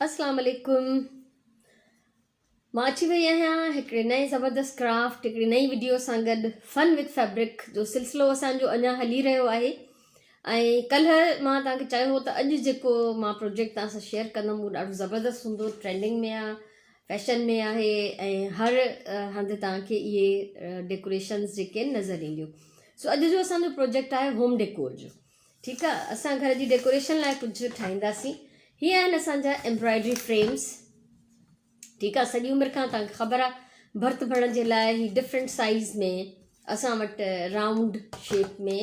اسلام عليڪم مان اچي وئي آهيان هڪڙي نئين زبردست ڪرافٽ هڪڙي نئين وڊيو سان گڏ فن وٿ فيبرڪ جو سلسلو اسان جو اڃا هلي رهيو آهي ۽ ڪلهه مان توهان کي چيو هو ته اڄ جيڪو مان پروجيڪٽ توهان سان شيئر ڪندم اهو ڏاڍو زبردست هوندو ٽرينڊنگ ۾ آهي فيشن ۾ آهي ۽ هر هنڌ توهان کي اهي ڊيڪوريشنز جيڪي آهن نظر اينديون سو اڄ جو اسان جو پروجيڪٽ آهي هوم ڊيڪور جو ٺيڪ آ اسان گهر جي ڊيڪوريشن لاء ڪجهه ٺاهينداسين هي آهن اسان جا ايمبرائڊري فريمز ٺيڪ آ سڄي عمر کان توهان کي خبر آ ڀرت ڀرڻ جي لاء هي ڊفرنٽ سائز ۾ اسان وٽ رائونڊ شيپ ۾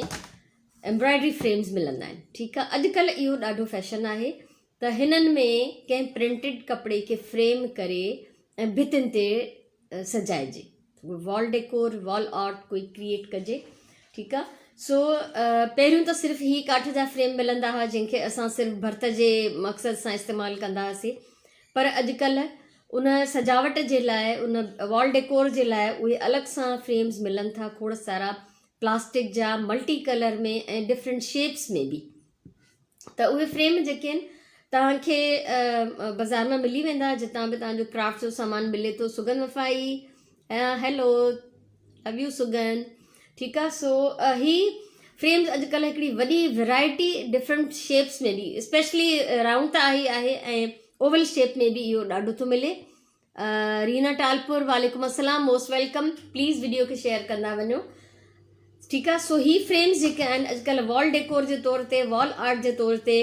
ايمبرائڊري فريمز ملندا آهن ٺيڪ آ اڄڪلهه اهو ڏاڍو فيشن آهي ته هنن ۾ ڪنهن پرنٽيڊ ڪپڙي کي فريم ڪري ۽ ڀتين تي سجائجي وال ڊيڪور وال آرٽ ڪوئي ڪريئيٽ ڪجي ٺيڪ آ سو پهريون ته صرف هي ڪاٺ جا فريم ملندا هئا جنهن کي اسان صرف ڀرت جي مقصد سان استعمال ڪندا هئاسي پر اڄڪلهه ان سجاوٽ جي لاء ان وال ڊيڪور جي لاء اهي الڳ سان فريمز ملن ٿا کوڙ سارا پلاسٽڪ جا ملٽي ڪلر ۾ ۽ ڊفرنٽ شيپس ۾ به ته اهي فريم جيڪي آهن توهان کي بازار مان ملي ويندا جتان به توهان جو ڪرافٽ جو سامان ملي ٿو سگن وفائي هيلو لو يو سگن ٺيڪ آ سو هي فريمز اڄڪلهه هڪڙي وڏي ورائٽي ڊفرنٽ شيپس ۾ به اسپيشلي رائونڊ ته آهي آهي ۽ اوول شيپ ۾ به اهو ڏاڍو ٿو ملي رينا ٽالپور وعليڪم السلام موسٽ welcome please video کي شيئر ڪندا وڃو ٺيڪ آ سو هي فريمز جيڪي آهن اڄڪلهه وال ڊيڪور جي طور تي وال آرٽ جي طور تي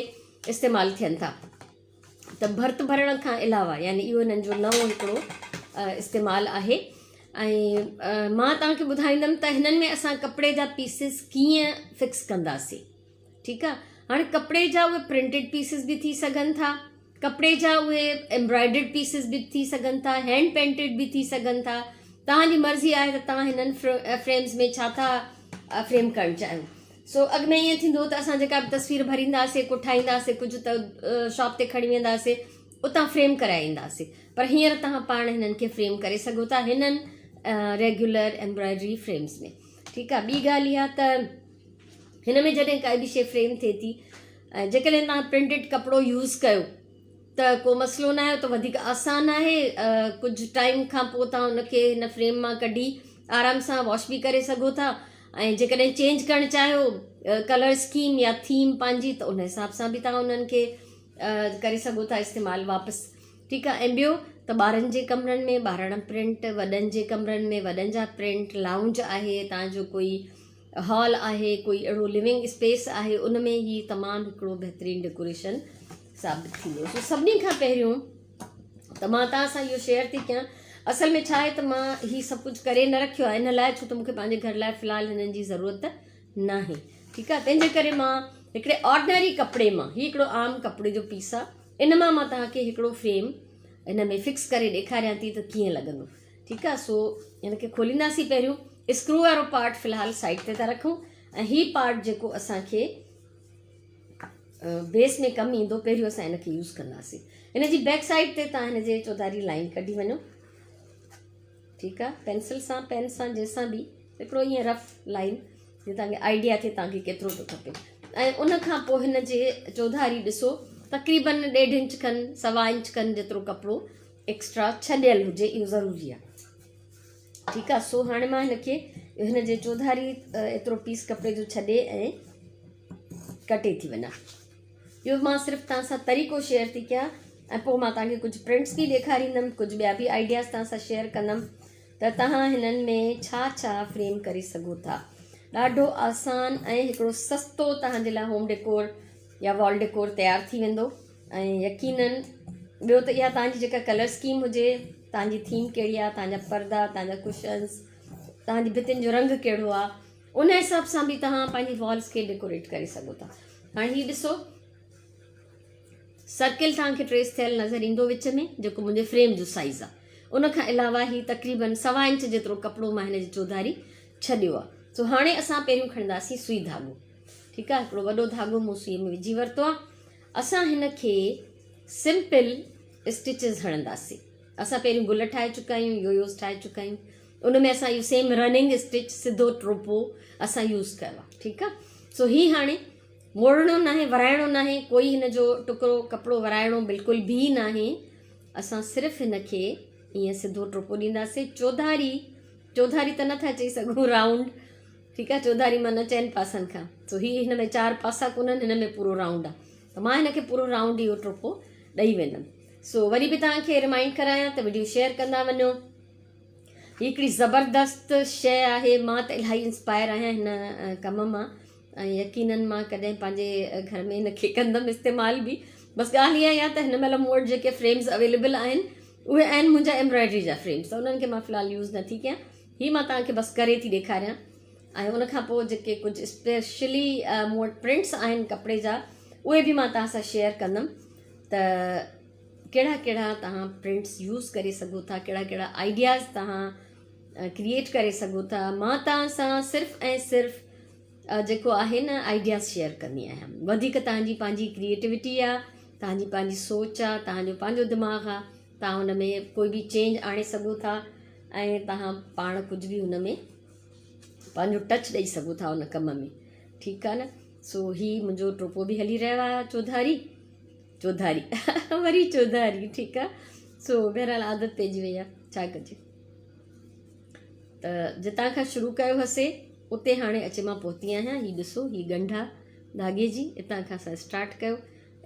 استعمال ٿين ٿا ته ڀرت ڀرڻ کان علاوه يعني اهو هنن جو نئون هڪڙو استعمال آهي ۽ مان توهان کي ٻڌائيندم ته هنن ۾ اسان ڪپڙي جا پيسز ڪيئن فڪس ڪنداسين ٺيڪ آ هاڻي ڪپڙي جا اهي پرنٽيڊ پيسز به ٿي سگهن ٿا ڪپڙي جا اهي ايمبرائڊرڊ پيسز به ٿي سگهن ٿا، هينڊ پينٽيڊ به ٿي سگهن ٿا. توهان جي مرضي آهي ته توهان هنن فريمز ۾ ڇا ٿا فريم ڪرڻ چاهيو. سو اڳ ۾ ائين ٿيندو هو ته اسان جيڪا به تصوير ڀرينداسين ڪو ٺاهينداسين ڪجهه ته شاپ تي کڻي وينداسين اتان فريم ڪرائي اينداسين پر هينئر توهان پاڻ هنن کي فريم ڪري سگهو ٿا هنن ريگيولر ايمبرائڊري فريمز ۾ ٺيڪ آهي ٻي ڳالهه اها ته هن ۾ جڏهن ڪائي به شيء فريم ٿئي ٿي ۽ جيڪڏهن توهان پرنٽيڊ ڪپڙو يوز ڪيو ته ڪو مسئلو نه آهي ته وڌيڪ آسان آهي ڪجهه ٽائيم کان پوء توهان ان کي هن فريم مان ڪڍي آرام سان واش به ڪري سگهو ٿا ۽ جيڪڏهن چينج ڪرڻ چاهيو ڪلر اسڪيم يا ٿيم پنهنجي ته ان حساب سان به توهان انهن کي ڪري سگهو ٿا استعمال واپس ٺيڪ آهي ۽ ٻيو ته ٻارن جي ڪمرن ۾ ٻاراڻا پرنٽ وڏن جي ڪمرن ۾ وڏن جا پرنٽ لائونج آهي توهان جو ڪوئي هال آهي ڪوئي اهڙو لونگ اسپيس آهي ان ۾ هي تمام هڪڙو بهترين ڊيڪوريشن ثابت ٿيندو سو سڀني کان پهريون ته مان توهان سان اهو شيئر ٿي ڪيان اصل ۾ ڇا آهي ته مان هي سڀ ڪجهه ڪري نه رکيو آهي ان لاء ڇو ته مونکي پنهنجي گهر لاء في الحال هنن جي ضرورت ناهي ٺيڪ آهي تنهن جي ڪري مان هڪڙي آرڊنري ڪپڙي مان هي هڪڙو عام ڪپڙي جو پيس آهي ان مان مان توهان کي هڪڙو فريم هن ۾ فڪس ڪري ڏيکاريان ٿي ته ڪيئن لڳندو ٺيڪ آ سو هن کي کولينداسين پهريون اسڪرو وارو پارٽ في الحال سائيڊ تي ٿا رکون ۽ هي پارٽ جيڪو اسان کي بيس ۾ ڪم ايندو پهريون اسان هن کي يوز ڪنداسين هن جي بيڪ سائيڊ تي تان هن جي چوڌاري لائن ڪڍي وڃو ٺيڪ آ پينسل سان پين سان جنهن سان به هڪڙو ائين رف لائن جي تان کي آئيڊيا ٿئي تان کي ڪيترو ٿو کپي ۽ ان کان پوء هن جي چوڌاري ڏسو تقريبن ڏيڍ انچ کن سوا انچ کن جيترو ڪپڙو ايڪسٽرا ڇڏيل هجي اهو ضروري آهي ٺيڪ آهي سو هاڻي مان هن کي هن جي چوڌاري ايترو پيس ڪپڙي جو ڇڏي ۽ ڪٽي ٿي وڃان اهو مان صرف توهان سان طريقو شيئر ٿي ڪيان ۽ پوء مان توهان کي ڪجهه پرنٽس به ڏيکاريندم ڪجهه ٻيا به آئيڊياز توهان سان شيئر ڪندم ته توهان هنن ۾ ڇا ڇا فريم ڪري سگهو ٿا ڏاڍو آسان ۽ هڪڙو سستو توهان جي لاء هوم ڊيڪور يا وال ڊيڪور تيار ٿي ويندو ۽ يقينن ٻيو ته اها توهان جي جيڪا ڪلر اسڪيم هجي توهان جي ٿيم ڪهڙي آهي توهان جا پردا توهان جا ڪشنس توهان جي ڀتين جو رنگ ڪهڙو آهي ان حساب سان به توهان پنهنجي والس کي ڊيڪوريٽ ڪري سگهو ٿا هاڻي هي ڏسو سرڪل توهان کي ٽريس ٿيل نظر ايندو وچ ۾ جيڪو منهنجي فريم جو سائز آهي ان کان علاوه هي تقريبن سوا انچ جيترو ڪپڙو مان هن جي چوڌاري ڇڏيو آهي سو هاڻي اسان پهريون کڻنداسين سوئي ڌاڳو ٺيڪ آهي هڪڙو وڏو ڌاڳو مون سوئي ۾ وجهي ورتو آهي اسان هن کي سمپل اسٽچز هڻنداسين. اسان پهريون گل ٺاهي چڪا آهيون، يويوز ٺاهي چڪا آهيون. ان ۾ اسان اهو سيم رننگ اسٽچ سڌو ٽوپو اسان يوز ڪيو آهي. ٺيڪ آهي. سو هي هاڻي موڙڻو ناهي، ورائڻو ناهي، ڪوئي هن جو ٽڪرو ڪپڙو ورائڻو بلڪل به ناهي. اسان صرف هن کي ائين سڌو ٽوپو ڏينداسين چوڌاري، چوڌاري ته نٿا چئي سگهون رائونڊ، ٺيڪ آهي، چوڌاري معنيٰ چئن پاسن کان. سو هي هن ۾ چار پاسا ڪونهن، هن ۾ پورو رائونڊ آهي ته مان هن کي پورو رائونڊ اهو ٽوپو ڏئي ويندم. سو وري به توهان کي ريمائنڊ ڪرايان ته وڊيو شيئر ڪندا وڃو. هي هڪڙي زبردست شيء آهي، مان ته الاهي انسپائر آهيان هن ڪم مان ۽ يقينن مان ڪڏهن پنهنجي گهر ۾ هن کي ڪندم استعمال به. بس ڳالهه اها آهي ته هن مهل مون وٽ جيڪي فريمز اويليبل آهن اهي آهن منهنجا ايمبرائڊري جا فريمز، ته انهن کي مان في الحال يوز نٿي ڪيان. هي مان توهان کي بس ڪري ٿي ڏيکاريان ۽ ان کان پوء جيڪي ڪجهه اسپيشلي مون وٽ پرنٽس آهن ڪپڙي جا اهي به مان توهان سان شيئر ڪندم ته ڪهڙا ڪهڙا توهان پرنٽس يوز ڪري سگهو ٿا، ڪهڙا ڪهڙا آئيڊياز توهان ڪريئيٽ ڪري سگهو ٿا. مان توهان سان صرف ۽ صرف جيڪو آهي نه آئيڊياز شيئر ڪندي آهيان، وڌيڪ توهان جي پنهنجي ڪريئيٽوٽي آهي، توهان جي پنهنجي سوچ آهي، توهان جو پنهنجو دماغ آهي، توهان ان ۾ ڪوئي به چينج آڻي سگهو ٿا ۽ توهان پاڻ ڪجهه به ان ۾ پنهنجو ٽچ ڏئي سگهو ٿا ان ڪم ۾، ٺيڪ آهي نه. سو هي منهنجو ٽوپو به هلي رهيو آهي چوڌاري چوڌاري وري چوڌاري، ٺيڪ آهي. سو بهرحال عادت پئجي وئي آهي، ڇا ڪجي. ته جتان کان شروع ڪيو هئسي اتي هاڻي اچي مان پهتي آهيان. هي ڏسو هي ڳنڍ آهي ڌاڳي جي، اتان کان اسان اسٽارٽ ڪيو،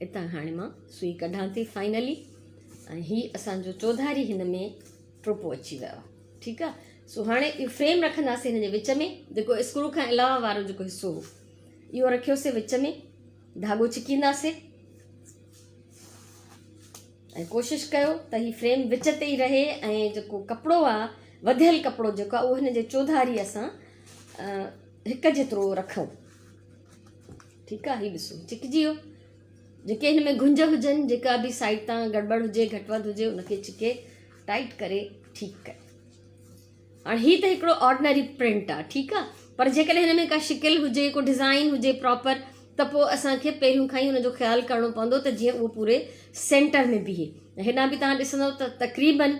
اتان هاڻي مان سوئي ڪڍان ٿي فائنلي ۽ هي اسانجو چوڌاري هن ۾ ٽوپو اچي ويو آهي، ٺيڪ آهي. سو هاڻي اهو فريم رکنداسين هن جي وچ ۾، جيڪو اسڪرو کان علاوه وارو جيڪو حصو هو اهو رکيوسي وچ ۾، ڌاڳو ڇڪينداسين ۽ ڪوشش ڪيو ته هي فريم وچ تي ئي رهي ۽ جيڪو ڪپڙو آهي وڌيل ڪپڙو جيڪو آهي اهو هن جي چوڌاري اسان هڪ جيترو رکون، ٺيڪ آهي. هي ڏسو ڇڪجي ويو، جيڪي هن ۾ گهنج هجن، جيڪا به سائيڊ تان گڙٻڙ هجي گهٽ وڌ هجي ان کي ڇڪي ٽائيٽ ڪري ٺيڪ ڪيو. هاڻي هي ته هڪڙو آرڊنري پرنٽ آ، ٺيڪ آ، پر جيڪڏهن هن ۾ ڪا شڪل هجي، ڪو ڊزائين هجي پراپر، ته پوء اسان کي پهريون کان ئي ان جو خيال ڪرڻو پوندو ته جيئن اهو پوري سينٽر ۾ بيهي. هيڏانهن به توهان ڏسندؤ ته تقريبن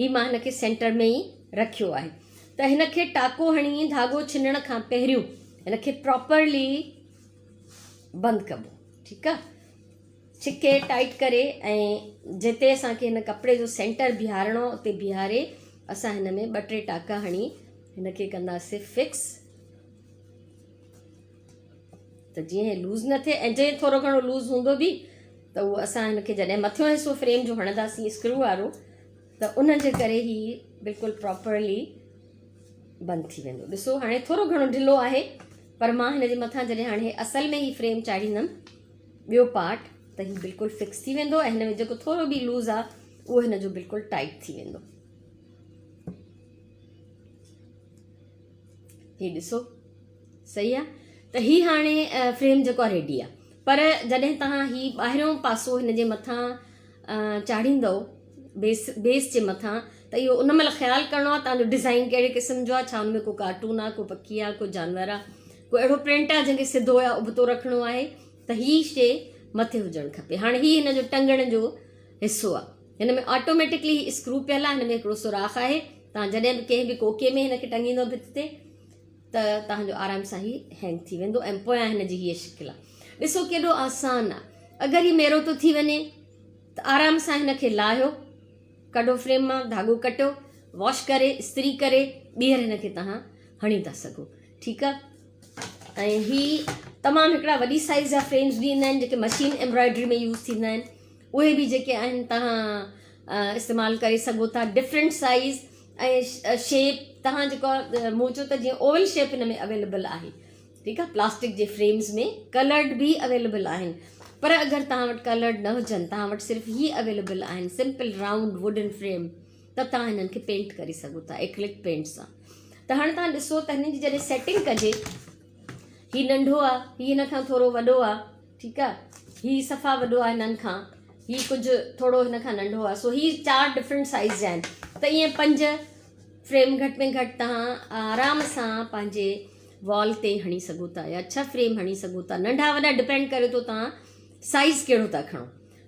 هي مان هن کي سينٽر ۾ ئي رکيو آهي. ته هن کي ٽاڪو هڻي ڌاڳو ڇنڻ کان پهريون هن کي پراپرلي بند ڪبو، ٺيڪ آ. ڇڪي ٽائيٽ ڪري ۽ جتي اسان کي هن ڪپڙي جو سينٽر بيهارڻو آهي اتي بيهاري اسان هن ۾ ٻه ٽي ٽاڪا هڻي هن کي ڪنداسين فڪس ته جيئن هي لوز نه ٿئي ۽ جي ٿورو گهڻو لوز هوندو به ته اهو اسان هن کي جڏهن مٿيون حصو فريم جو هڻنداسين اسڪرو وارو ته ان جي ڪري هي بلڪل پراپرلي بند ٿي ويندو. ڏسو هاڻي ٿورو گهڻو ڍلو آهي پر مان هن جي مٿان جڏهن هاڻي اصل ۾ هي فريم چاڙهيندم ٻيو پارٽ ته هي بلڪل فڪس ٿي ويندو ۽ هن ۾ جيڪو ٿورو به لوز آ اهو هن جو بلڪل ٽائيٽ ٿي ويندو. هي ڏسو صحيح آ ته هي هاڻي فريم جيڪو آ ريڊي آ. پر جڏهن توهان هي ٻاهريون پاسو هن جي مٿان چاڙهيندؤ بيس بيس جي مٿان ته اهو ان مهل خيال ڪرڻو آ توهان جو ڊزائين ڪهڙي قسم جو آ، ڇا ان ۾ ڪو ڪارٽون آ، ڪو پکي آ، ڪو جانور آ، ڪو اهڙو پرنٽ آ جنهن کي سڌو يا ابتو رکڻو آهي ته هي شي مٿي هجڻ کپي. هاڻي هي هن جو ٽنگڻ جو حصو آ، هن ۾ آٽوميٽڪلي هي اسڪرو پيل آ، هن ۾ هڪڙو سوراخ آهي، توهان جڏهن به ڪنهن به ڪوڪي ۾ هن کي ٽنگيندو ڀت تي ته توهان جو آرام سان هي هينگ ٿي ويندو ۽ پويان هن جي هيء شڪل آ. ڏسو ڪيڏو آسان آ. اگر هي ميرو ٿو ٿي وڃي ته آرام سان هن کي لاهيو، ڪڍو فريم مان، ڌاڳو ڪٽيو، واش ڪري، استري ڪري ٻيهر هن کي توهان هڻي ٿا سگهو. ٺيڪ آ. ۽ هي تمام هڪڙا وڏي سائيز جا فريمز به ايندا آهن جيڪي مشين ايمبرائڊري ۾ يوز ٿيندا آهن، اهي به جيڪي آهن توهان استعمال ڪري سگهو ٿا. ڊفرنٽ سائيز ۽ شيپ توهان جيڪو مون چيو ته جيئن اوول شيپ هن ۾ اويليبل آهي، ٺيڪ آهي. پلاسٽڪ جي فريمز ۾ ڪلرڊ به اويليبل آهن، پر اگر توهان وٽ ڪلرڊ نه هجن، توهان وٽ صرف هي اويليبل آهن سمپل رائونڊ ووڊن فريم، ته توهان هنن کي پينٽ ڪري سگهو ٿا ايڪرلڪ پينٽ سان. ته هاڻي توهان ڏسو ته هنن جي جڏهن سيٽنگ ڪجي، هي ننڍو آهي، هي هن کان ٿورو وڏو آهي، ٺيڪ آهي، هي صفا وڏو آهي هنن کان، هي ڪجهه ٿورو هن کان ننڍو آهي. سو هي چار ڊفرنٽ سائيز جا آهن. ته ائين پنج فريم گهٽ ۾ گهٽ توهان آرام سان پنهنجي وال تي هڻي سگهو ٿا يا 6 فريم هڻي سگهو ٿا. ننڍا وڏا ڊپينڊ ڪري ٿو توهان سائيز ڪهڙو ٿا کڻو.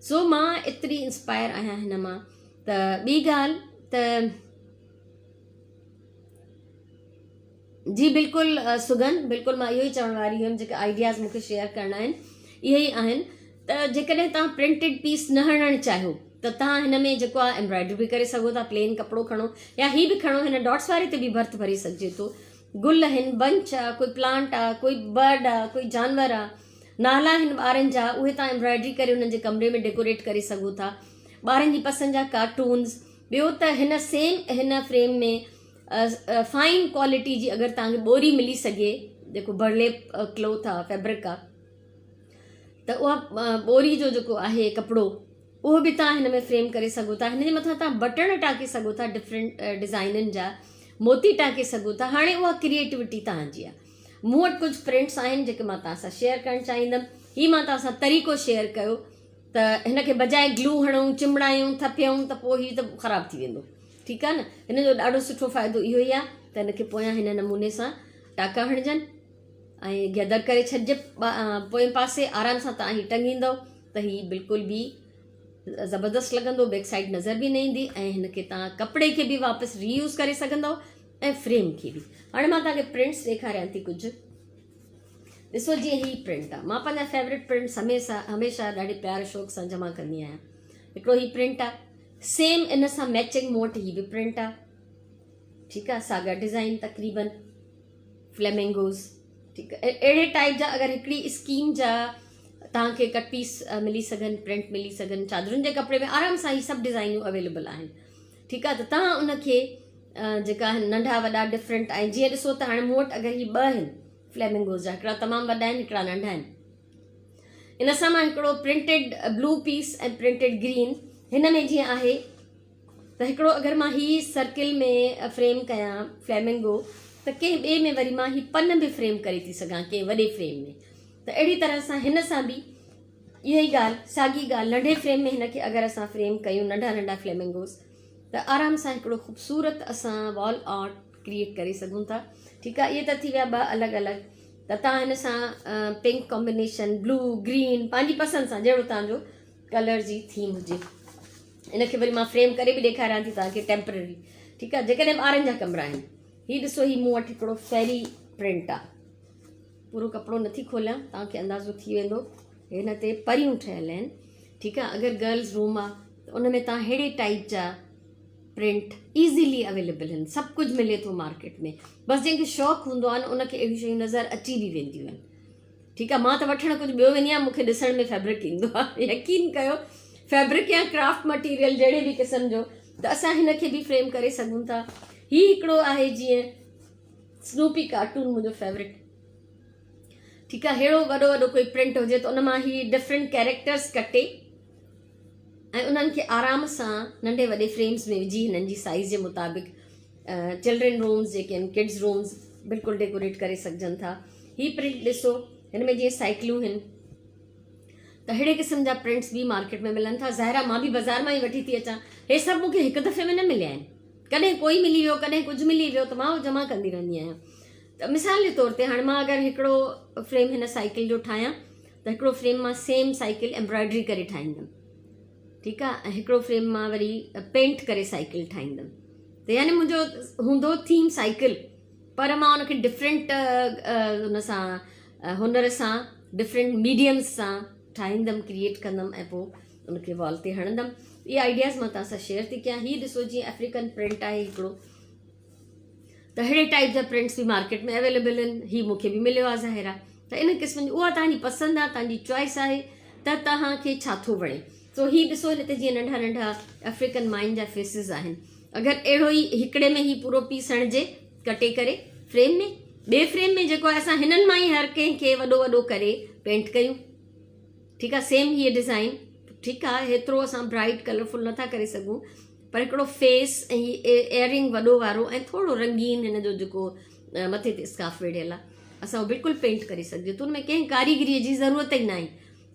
سو مان ايتري انسپائر آهيان هن مان. ته ٻي ڳالهه ته جي بلڪل سگن، بلڪل مان اهو ئي چوڻ واري هيم، جيڪي آئيڊياز مون کي شيئر ڪرڻا آهن اهي ئي آهن ته جيڪڏهن توهان پرنٽيڊ پيس نه هڻڻ چاهيو ته توهان هن ۾ جيڪو آهي ايمبرائڊري به ڪري سگهو ٿا پلين ڪپڙو کڻو يا هي به کڻو هن ڊاٽس واري تي به ڀرت ڀري سگهجي ٿو گل آهن بنچ آ ڪوئي پلانٽ آ ڪوئي برڊ آ ڪوئي جانور آ نالا آهن ٻارن جا اهي توهان ايمبرائڊري ڪري انهن جي ڪمري ۾ ڊيڪوريٽ ڪري سگهو ٿا ٻارن جي پسند جا ڪارٽونز ٻيو ته هن سيم هن فريم ۾ فائن ڪوالٽي جي اگر توهان کي ٻوري ملي سگهي جيڪو برليپ ڪلوٿ آ فيبرڪ آ ته اها ٻوري جو جيڪو آهي ڪپڙو اهو به توهان هن ۾ فريم ڪري سگهو ٿا هن جي مٿان توهان بٽڻ ٽانڪي سگهو ٿا ڊفرنٽ ڊزائنن جا موتي ٽانڪي سگهو ٿا هاڻي اها ڪريئيٽوٽي توهان جي آهي مون وٽ ڪجهه پرنٽس آهن جيڪي مان توهان سان شيئر ڪرڻ چاهيندم هي مان توهان سان طريقو شيئر ڪيو ته هن کي بجاء گلو هڻون چمڙايون ٿڦيون ته پوء هي ته خراب ٿي ويندو ٺيڪ آهي نه هن جو ڏاڍو سٺو فائدو اهو ئي آهي ته هن کي پويان هن نموني سان ٽاڪا هڻجن ۽ گيدر ڪري ڇڏجي پوئين پاسي آرام سان توهان هي ٽنگيندو ته هي بلڪل به زبردست لڳندو بيڪ سائيڊ نظر به نه ايندي ۽ هن کي توهان ڪپڙي کي به واپس ري يوز ڪري سگهندو ۽ فريم کي به هاڻي مان توهان کي پرنٽس ڏيکاريان ٿي ڪجهه ڏسو جيئن هي پرنٽ آ مان پنهنجا فيورٽ پرنٽس هميشه هميشه ڏاڍي پيار شوق سان جمع ڪندي آهيان هڪڙو هي پرنٽ آ سيم ان سان ميچنگ مون وٽ هي به پرنٽ آ ٺيڪ آ ساڳا ڊزائن تقريبن فليمنگوز ٺيڪ اهڙي ٽائپ جا اگر هڪڙي اسڪيم جا توهان کي ڪٽ پيس ملي سگهن پرنٽ ملي سگهن چادرن جي ڪپڙي ۾ آرام سان هي سڀ ڊزائنيون اويليبل آهن ٺيڪ آهي ته توهان ان کي جيڪا آهن ننڍا وڏا ڊفرنٽ آهن جيئن ڏسو ته هاڻي مون وٽ اگر هي ٻه آهن فليمنگوز جا هڪڙا تمام وڏا آهن هڪڙا ننڍا آهن ان سان مان هڪڙو پرنٽيڊ بلو پيس ۽ پرنٽيڊ گرين هن ۾ جيئن آهي ته هڪڙو اگر مان هي سرڪل ۾ فريم ڪيان فليمنگو ته ڪنهن ٻئي ۾ وري مان هي پن به فريم ڪري ٿي سگهان ڪنهن وڏي فريم ۾ ته اهڙي طرح سان هن سان به اها ئي ڳالهه ساڳي ڳالهه ننڍي فريم ۾ هن کي اگر اسان فريم ڪيون ننڍا ننڍا فليمنگوز ته آرام سان هڪڙو خوبصورت اسان وال آرٽ ڪريئيٽ ڪري سگهون ٿا ٺيڪ آهي اهي ته ٿي ويا ٻه الڳ الڳ ته تان هن سان پنڪ ڪمبينيشن بلو گرين پنهنجي پسند سان جهڙو تان جو ڪلر جي ٿيم هجي ان کي وري مان فريم ڪري به ڏيکاريان ٿي توهان کي ٽيمپرري ٺيڪ آهي جيڪڏهن ٻارن جا ڪمرا آهن هي ڏسو هي مون وٽ هڪڙو فيري پرنٽ آهي پورو ڪپڙو نٿي کوليان توهان کي اندازو ٿي ويندو هن تي پريون ٺهيل آهن ٺيڪ آهي اگر گرلز روم آهي ته ان ۾ توهان ههڙي ٽائپ جا پرنٽ ايزيلي اويليبل آهن سڀ ڪجهه ملي ٿو مارڪيٽ ۾ بس جنهن کي شوق هوندو آهي نه ان کي اهڙيون شيون نظر اچي به وينديون آهن ٺيڪ آ مان ته وٺڻ ڪجهه ٻيو ويندي آهيان مون کي ڏسڻ ۾ فيبرڪ ايندو آ يقين ڪيو فيبرڪ يا ڪرافٽ مٽيريل جهڙي به قسم جو ته اسان هن کي به فريم ڪري سگهون ٿا هي هڪڙو آهي جيئن سنوپي ڪارٽون منهنجو فيورٽ ٺيڪ آ ههڙو وڏو وڏو ڪوئي پرنٽ هجي ته ان مان هي ڊفرنٽ ڪيريڪٽرس ڪٽي ۽ انهن کي آرام سان ننڍي وڏي فريمز ۾ وجهي هنن جي سائيز جي مطابق چلڊرين رومز جيڪي آهن ڪڊز رومز بلڪل ڊيڪوريٽ ڪري سگهجن ٿا هي پرنٽ ڏسو هن ۾ جيئن سائيڪلون هن ته ههڙي قسم جا پرنٽس به مارڪيٽ ۾ ملن ٿا ظاهر آهي مان به بازار مان ئي وٺي ٿي اچان هي سڀ مون کي هڪ دفعي ۾ نه مليا آهن ڪڏهن ڪوئي ملي ويو ڪڏهن ڪجهه ملي ويو ته مان اهو جمع ڪندي رهندي آهيان ته مثال جي طور تي هاڻي مان اگر هڪڙو فريم هن سائيڪل جو ٺاهيان ته هڪڙو فريم مان سيم سائيڪل ايمبرائڊري ڪري ٺاهيندم ٺيڪ آ ۽ هڪڙو فريم مان وري پينٽ ڪري سائيڪل ٺاهيندم ته يعني منهنجو هوندو ٿيم سائيڪل پر مان ان کي ڊفرنٽ ان سان هنر سان ڊفرنٽ ميڊيمز سان ٺاهيندم ڪريئيٽ ڪندم ۽ پوء ان کي وال تي هڻندم اهي آئيڊياز مان توهان سان شيئر ٿي ڪيان هي ڏسو جيئن آفريڪن پرنٽ آهي هڪڙو ته اهڙي ٽائپ جا پرنٽس به مارڪيٽ ۾ اويليبل آهن هي مون کي به مليو آهي ظاهر آهي ته ان قسم جي اها توهان جي پسند آهي توهان جي چوائس آهي ته توهان کي ڇا ٿو وڻي سو هي ڏسو هن تي جيئن ننڍا ننڍا آفريڪن مائن جا فيسز آهن اگر اهڙو ئي هڪڙي ۾ هي پورو پيس هڻجي ڪٽي ڪري فريم ۾ ٻئي فريم ۾ جيڪو آهي اسان هنن مان ئي هر ڪنهن کي وڏو وڏو ڪري پينٽ ڪيون ٺيڪ آهي سيم هيء ڊزائن ٺيڪ آهي هيترو اسان برائٽ ڪلرفل نٿا ڪري سگهون پر هڪڙو فيس ۽ هي ايئرنگ وڏو وارو ۽ ٿورو رنگين هن جو جيڪو مٿي تي اسڪارف ويڙهيل آهي اسان اهو بلڪل پينٽ ڪري سگهجي ٿو ان ۾ ڪنهن ڪاريگريء جي ضرورت ئي ناهي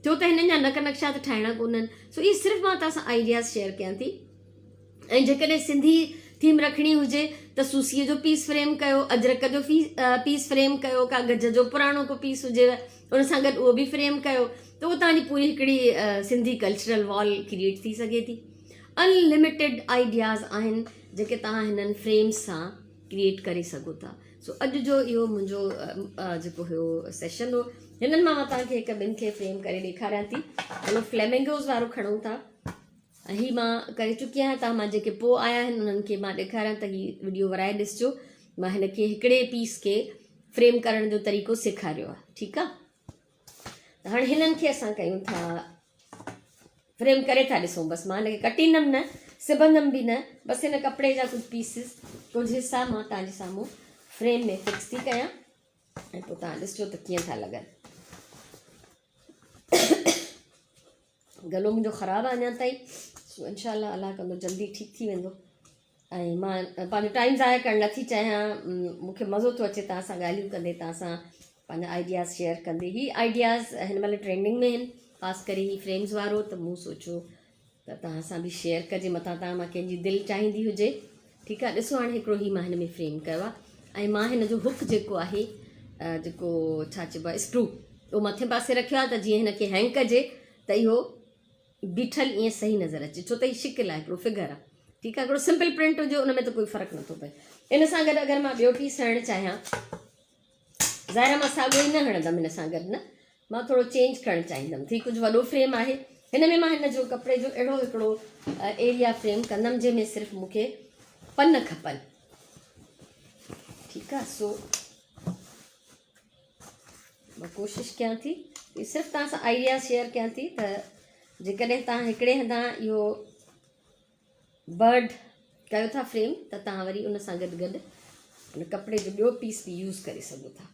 ڇو ته هنن جا نڪ نقشا ته ٺاهڻا ڪونهن سو اهي صرف مان توهان سان آئيڊياز شيئر ڪيان ٿي ۽ جيڪڏهن سنڌي ٿيم رکڻي هجي ته سوسيء جو پيس فريم ڪيو، اجرڪ جو پيس فريم ڪيو، ڪا گج جو پراڻو ڪو پيس هجيو ان سان گڏ اهو به فريم ڪيو ته اهو توهان جي پوري هڪڙي سنڌي ڪلچرل وال ڪريئيٽ ٿي سگهي ٿي. ان لميٽيڊ آئيڊياز آهن جيڪي توهان هنن فريمز سان ڪريئيٽ ڪري سگهو ٿا. سو اڄ جو اهو منهنجو جيڪو هيو سيشن هو هنن مان مان توهان کي هڪ ٻن کي فريم ڪري ڏيکاريان ٿي. هلو فليمنگوز وارو کڻون ٿا. هي مان ڪري چڪي آهيان توهان مان جيڪي پوء آيا آهن انهن کي مان ڏيکاريان ته هي وڊيو ورائي ڏسجو مان هن کي هڪڙي پيس کي فريم ڪرڻ جو طريقو سيکاريو آهي ٺيڪ آهي ته هاڻي هنن کي اسان ڪيون ٿا فريم ڪري ٿا ڏسون بس مان هن کي ڪٽيندم نه سبندم به نه بس هن ڪپڙي جا ڪجهه پيسز ڪجهه حصا مان توهان جي سامهون فريم ۾ فڪس ٿي ڪيان ۽ پوء توهان ڏسجو ته ڪيئن ٿا لڳن. گلو منهنجو خراب آهي اڃا تائين سو انشاء الله الله ڪندو جلدي ٺيڪ ٿي ويندو ۽ مان پنهنجو ٽائيم ضايع ڪرڻ نٿي چاهيان مون کي مزو ٿو اچي توهان سان ڳالهيون ڪندي توهان سان پنهنجا آئيڊياز شيئر ڪندي هي آئيڊياز هن مهل ٽرينڊنگ ۾ آهن خاص ڪري هي فريمز وارو ته مون سوچيو ته توهان سان به شيئر ڪجي متان توهان مان ڪنهن جي دل چاهيندي هجي ٺيڪ آهي ڏسو هاڻي هڪڙو هي مان هن ۾ فريم ڪيو آهي ۽ مان هن جو هڪ جيڪو آهي جيڪو ڇا چئبو آهي اسڪرو اهو مٿين پاسي رکيو آهي ته جيئن هن کي هينگ ڪجي ته اهو بيٺل ائين صحيح نظر اچي ڇو ته هي شڪل آهي هڪڙو فگر آهي ٺيڪ آهي هڪڙو سمپل پرنٽ هجي ان ۾ ته ڪوئي فرق نٿو پئي ان سان گڏ اگر مان ٻيو پيس هڻڻ چاهيان ظاهر آهي مان ساڳيو ئي نه هڻندم هن سان گڏ نه مان ٿورو چينج ڪرڻ چاهيندم ٿي ڪجهه وڏو فريم آهي هن ۾ مان هن جو ڪپڙي جو اهڙو هڪڙو ايريا فريم ڪندم جنهن ۾ صرف مون کي پن کپن ٺيڪ آهي سو مان ڪوشش ڪيان ٿي صرف توهان سان آئيڊيا شيئر ڪيان ٿي ته جيڪڏهن توهان هڪڙي هنڌان اهو برڊ ڪيو ٿا فريم ته توهان وري ان سان گڏ گڏ ان ڪپڙي جو ٻيو پيس به يوز ڪري سگهو ٿا.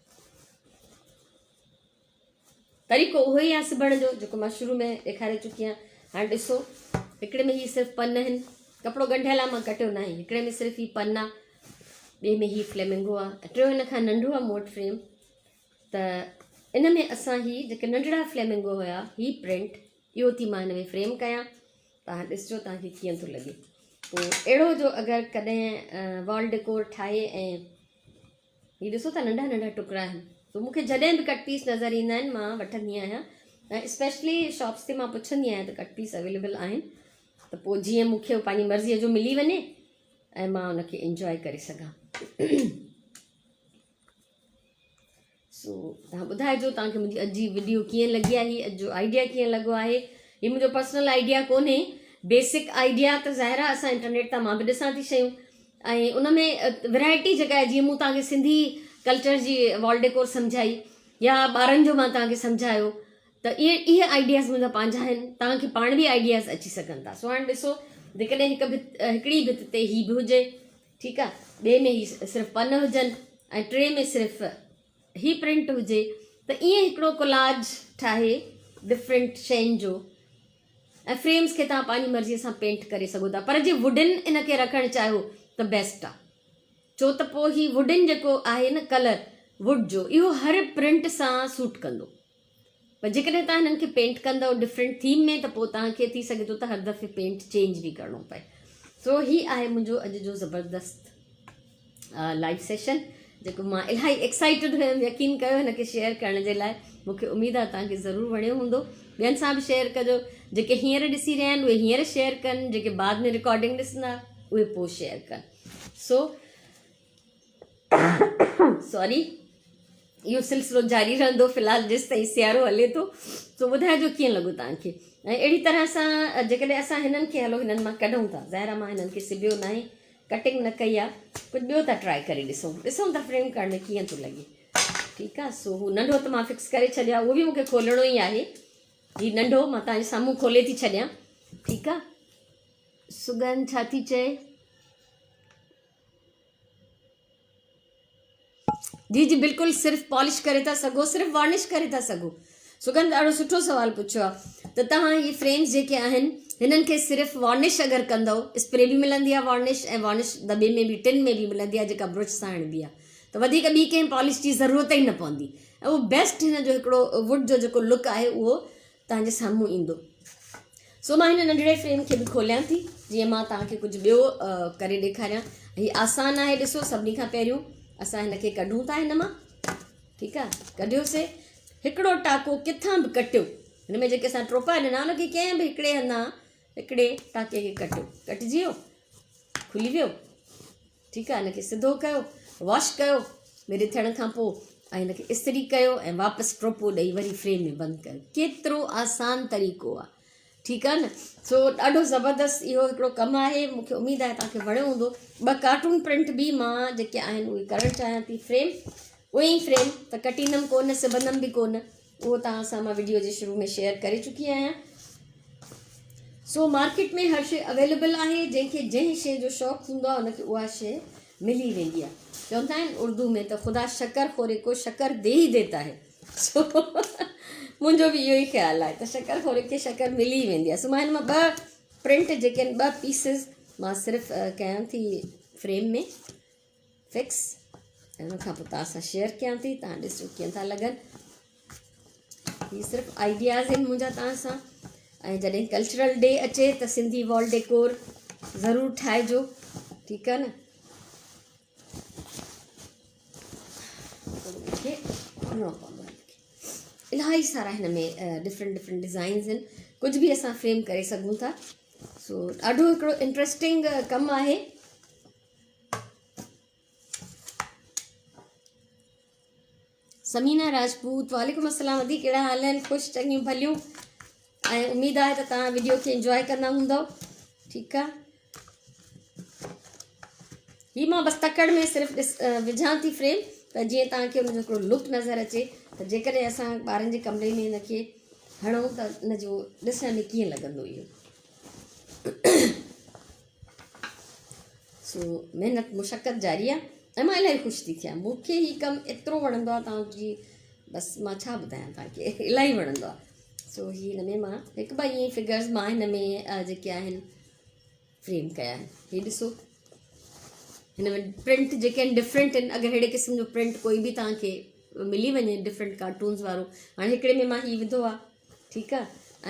طريقو اهو ئي آهي سبڻ جو جيڪو مان شروع ۾ ڏيکاري چڪي آهيان. هاڻي ڏسو هڪڙي ۾ هي صرف پن آهن، ڪپڙو ڳنڍيل آهي مان ڪٽيو ناهي. هڪڙي ۾ صرف هي پن آهي، ٻئي ۾ هي فليمنگو آهي، ٽيون هن کان ننڍو آهي مون وٽ فريم. ته ان ۾ اسان هي جيڪي ننڍڙا فليمنگو هيا هي پرنٽ اهو ٿي مان هن ۾ فريم ڪيان. توهان ڏسجو توهان کي ڪيئن ٿو لڳي. پوء اهڙو جو اگر ڪڏهن وال ڊيڪور ٺاهي ۽ هي ڏسو ٿا ننڍا ننڍا ٽڪرا آهن تو مون کي جڏهن به ڪٽ پيس نظر ايندا آهن مان وٺندي آهيان ۽ اسپيشلي شاپس تي مان پڇندي آهيان ته ڪٽ پيس اويليبل آهن ته پوء جيئن مون کي پنهنجي مرضيء جو ملي وڃي ۽ مان ان کي انجوائي ڪري سگهان. سو توهان ٻڌائجو توهان کي منهنجي اڄ جي وڊيو ڪيئن لڳي آهي اڄ جو آئيڊيا ڪيئن لڳو آهي هي منهنجو پرسنل آئيڊيا ڪونهي بيسڪ آئيڊيا ته ظاهر آهي اسان انٽرنيٽ تان مان به ڏسان ٿي شيون ۽ ان ۾ ورائٽي جيڪا آهي جيئن مون توهان کي سنڌي ڪلچر جي وال ڊيڪور سمجهائي يا ٻارن جو مان توهان کي سمجهايو ته اهي اهي آئيڊياز منهنجا پنهنجا آهن توهان کي پاڻ به آئيڊياز اچي سگهن ٿا سو هاڻي ڏسو جيڪڏهن هڪ ڀت هڪڙي ڀت تي هي به هجي ٺيڪ آ ٻئي ۾ هي صرف پن هجن ۽ ٽئين ۾ صرف هي پرنٽ هجي ته ائين هڪڙو ڪولاج ٺاهي ڊفرنٽ شين جو ۽ فريمز کي توهان پنهنجي مرضي سان پينٽ ڪري سگهو ٿا پر جي ووڊن ان کي رکڻ چاهيو ته بيسٽ آ ڇو ته پوء هي ووڊن جيڪو آهي نه ڪلر ووڊ جو اهو هر پرنٽ سان سوٽ ڪندو پر جيڪڏهن توهان هنن کي پينٽ ڪندؤ ڊفرنٽ ٿيم ۾ ته پوء توهان کي ٿي سگهي ٿو ته هر دفعي پينٽ چينج به ڪرڻو پئي. سو هي آهي منهنجو اڄ جو زبردست لائيو سيشن جيڪو مان الاهي ايڪسائيٽيڊ هيم يقين ڪيو هن کي شيئر ڪرڻ جي لاء مون کي اميد آهي توهان کي ضرور وڻيو هوندو ٻين سان به شيئر ڪجو جيڪي هينئر ڏسي رهيا آهن اهي هينئر شيئر ڪن جيڪي بعد ۾ رڪارڊنگ ڏسندا اهي پوء شيئر ڪن سو سوري اهو سلسلو جاري رهندو في الحال جيستائين سيارو هلي ٿو سو ٻڌائجو ڪيئن لڳو توهان کي ۽ اهڙي طرح سان جيڪڏهن اسان هنن کي هلو هنن مان ڪڍون ٿا ظاهر آهي مان هنن کي سبيو ناهي ڪٽنگ نه ڪئي آهي ڪجهه ٻيو ٿا ٽرائي ڪري ڏسون ڏسون ٿا فريم ڪرڻ ۾ ڪيئن ٿو لڳي ٺيڪ آهي سو هو ننڍو ته مان فڪس ڪري ڇڏيو آهي اهو به مونکي کولڻو ئي آهي هي ننڍو مان توهان جي سامهون کولي ٿي ڇڏيان ٺيڪ آهي سگن ڇا ٿي چئي جي جي بلڪل صرف پالش ڪري ٿا سگهو صرف وارنش ڪري ٿا سگهو سگند ڏاڍو سٺو سوال پڇيو آهي ته توهان هي فريمز جيڪي آهن هنن کي صرف وارنش اگر ڪندو اسپري به ملندي آهي وارنش ۽ وارنش دٻي ۾ به ٽن ۾ به ملندي آهي جيڪا برش سان هڻبي آهي ته وڌيڪ ٻي ڪنهن پالش جي ضرورت ئي نه پوندي ۽ اهو بيسٽ هن جو هڪڙو ووڊ جو جيڪو لڪ آهي اهو توهان جي سامهون ايندو. سو مان هن ننڍڙي فريم کي به کوليان ٿي جيئن مان توهان کي ڪجهه ٻيو ڪري ڏيکاريان. هي آسان آهي ڏسو سڀني کان پهريون اسان هن کي ڪڍون ٿا هن مان ٺيڪ آهي ڪڍيوسي هڪڙو ٽاڪو ڪٿان به ڪٽيو هن ۾ جيڪي اسان ٽوپا ڏنا ان کي ڪنهن به هڪڙي هنڌان هڪڙي ٽاڪي کي ڪٽيو ڪٽجي ويو کلي ويو ٺيڪ آهي هن کي سڌو ڪيو واش ڪيو ميري ٿيڻ کان پوء ۽ هن کي استري ڪيو ۽ واپس ٽوپو ڏئي وري فريم ۾ بند ڪيو. ڪيترو آسان طريقو آ. ٺيڪ آ نه. سو ڏاڍو زبردست اهو هڪڙو ڪم آهي. مون کي اميد آهي توهان کي وڻيو هوندو. ٻه ڪارٽون پرنٽ به مان جيڪي آهن اهي ڪرڻ چاهيان ٿي فريم. اهي ئي فريم ته ڪٽيندم ڪونه سبندم به ڪونه. اهو توهان سان مان وڊيو جي شروع ۾ شيئر ڪري چڪي آهيان. سو مارڪيٽ ۾ هر شي اويليبل آهي جنهن کي جنهن شي جو شوق هوندو آهي ان کي اها شي ملي ويندي آهي. چوندا آهن اردو ۾ ته خدا شڪر خوري ڪو شڪر the ئي ديتا هي. سو منهنجو به اهو ئي خيال آهي ته شڪر خوري کي شڪر ملي ئي ويندي آهي. سو مان هن مان ٻه پرنٽ جيڪي آهن ٻه پيسز مان صرف ڪيان ٿي فريم ۾ فڪس ۽ ان کان پوء توهان سان شيئر ڪيان ٿي توهان ڏسو ڪيئن ٿا لڳن. هي صرف آئيڊياز آهن منهنجا توهان سان ۽ جڏهن ڪلچرل ڊي اچي ته سنڌي وال ڊيڪور ضرور ٺاهجو ٺيڪ آهي نه. مونکي کولڻو پوندو الاهي سارا هن ۾ ڊفرنٽ ڊفرنٽ ڊزائنز آهن ڪجهه به اسان فريم ڪري سگهون ٿا سو ڏاڍو هڪڙو انٽرسٽنگ ڪم آهي. ثمينه راجپوت وعليڪم السلام ادي ڪهڙا حال آهن خوش چڱيون ڀليون ۽ اميد آهي ته توهان وڊيو کي انجوائي ڪندا هوندؤ ٺيڪ آهي هي مان بس تڪڙ ۾ صرف ڏس وجهان ٿي فريم ته جيئن توهان کي ان جو هڪڙو لڪ نظر اچي ته جيڪڏهن اسان ٻارن جي ڪمري ۾ هن کي هڻون ته ان جو ڏسڻ ۾ ڪيئن لڳندو اهو سو محنت مشقت جاري آ ۽ مان الاهي خوش ٿي ٿيان مون کي هي ڪم ايترو وڻندو آ توهان جي بس مان ڇا ٻڌايان توهان کي الاهي وڻندو آ سو هي هن ۾ مان هڪ ٻه ائين فگرز مان هن ۾ جيڪي آهن فريم ڪيا آهن هي ڏسو هن ۾ پرنٽ جيڪي آهن ڊفرنٽ آهن اگر ههڙي قسم جو پرنٽ ڪوئي به توهان کي ملي وڃي ڊفرنٽ ڪارٽونز وارو هاڻي هڪڙي ۾ مان هي وڌو آ ٺيڪ آ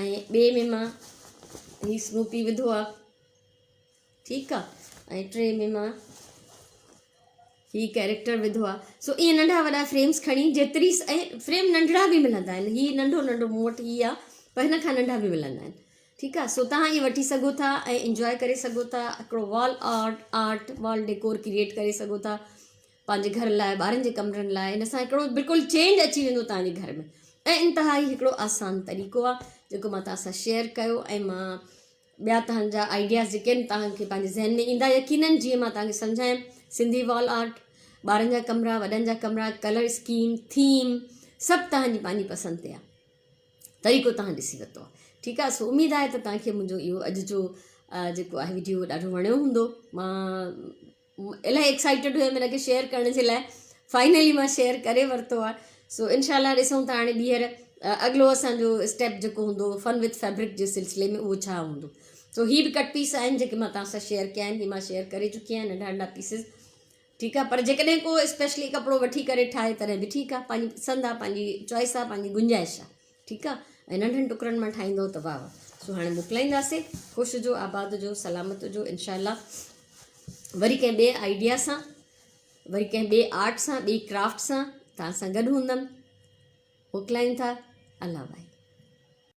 ۽ ٻئي ۾ مان هي سنوپي وڌو آ ٺيڪ آ ۽ ٽي ۾ مان هي ڪيريڪٽر وڌو آ سو ائين ننڍا وڏا فريمز کڻي جيتري ۽ فريم ننڍڙا به ملندا آهن هي ننڍو ننڍو مون وٽ هي آ پر هن کان ننڍا به ملندا آهن ٺيڪ آ سو تهان ائين وٺي سگهو ٿا ۽ انجوائي ڪري سگهو ٿا هڪڙو wall art art wall decor create ڪري سگهو ٿا پنهنجي گهر لاء ٻارن جي ڪمرن لاء ان سان هڪڙو بلڪل چينج اچي ويندو تهان جي گهر ۾ ۽ انتهائي هڪڙو آسان طريقو آ جيڪو مان تهان سان شيئر ڪيو ۽ مان ٻيا توهان جا آئيڊياز جيڪي آهن توهان کي پنهنجي ذهن ۾ ايندا يقينن جيئن مان توهان کي سمجهايم سنڌي وال آرٽ ٻارن جا ڪمرا وڏن جا ڪمرا ڪلر اسڪيم ٿيم سڀ توهان جي پنهنجي پسند تي آهي طريقو توهان ڏسي ورتو آهي ٺيڪ آهي سو اميد آهي ته توهان کي منهنجو اهو اڄ جو جيڪو آهي ويڊيو ڏاڍو وڻيو هوندو مان الاهي ايڪسائيٽيڊ هيم ان کي شيئر ڪرڻ جي لاء فائنلي مان شيئر ڪري ورتو آهي سو انشاء الله ڏسون ٿا هاڻي ٻيهر اڳلو اسانجو اسٽيپ جيڪو هوندو فن وٿ فيبرڪ جي سلسلي ۾ اهو ڇا هوندو سو هي به ڪٽ پيس آهن جيڪي مان توهان سان شيئر ڪيا آهن هي مان شيئر ڪري چڪي آهيان ننڍا ننڍا پيسز ٺيڪ آهي پر جيڪڏهن ڪو اسپيشلي ڪپڙو وٺي ڪري ٺاهي تڏهن به ٺيڪ آهي پنهنجي پسند آهي پنهنجي چوائس آهي پنهنجي گنجائش آهي ٺيڪ آ ۽ ننڍن ٽڪرن مان ٺاهيندو ته واهه واهه سو هاڻي موڪلائينداسي خوش هجو آباد هجو سلامت هجو انشاء الله وري ڪنهن ٻئي آئيڊيا سان وري ڪنهن ٻئي آرٽ سان ٻئي ڪرافٽ سان توهان سان گڏ هوندم موڪلايون ٿا الله واهي.